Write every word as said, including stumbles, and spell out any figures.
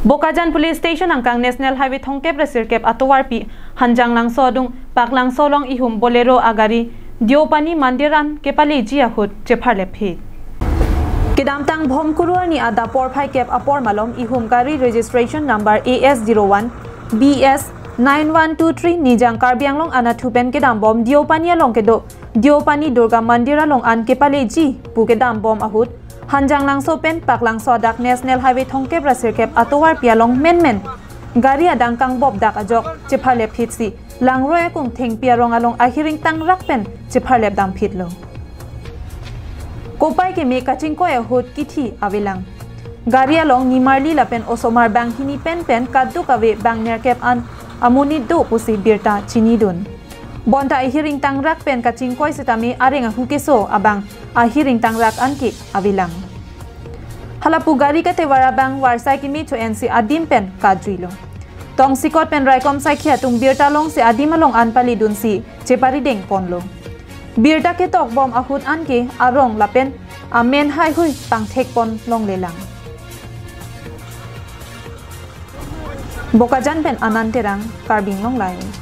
Bokajan Police Station angkang National Highway thomkep ra sirkep atovarpi Hanjanglangso adung Paklangso along ihum Bolero agari Deopani Mandir an kepaleji ahut chepharlep phit. Kedamtang Bhomkuru arni adap porphai kep apor malom ihum gari registration number A S zero one B S nine one two three Nijang Karbi Anglong anatthu pen kedambom Deopani along kedo Deopani Durga Mandir along an kepaleji pu kedambom ahut Hanjanglangso pen Paklangso adak National Highway thomkep ra sirkep atovarpi along menmen gari adang kangbop dak ajok chepharlep phitsi Langroi akung thengpi arong along ahiring tangrak pen chepharlep dam phitlo. Kopai keme kachingkoi ahut kithi avelang. Gari along nimarli lapen osomar banghini penpen kaduk ave bang nerkep an amonit do pusi birta chinidun. Bonta ahiring tangrak pen kachingkoi setame areng ahu keso abang ahiring tangrak anke avelang. Halapu gari katevar abang varsai kimi cho ensi adim pen kajuilo. Tongsekot pen raikom saikhi atum birta longsi adim along an palidunsi cheparideng ponlo. Birta ketokbom ahut anke arong lapen amen haihui pangthek pon longlelang. Bokajan pen Anand Terang, Karbi Anglong Live.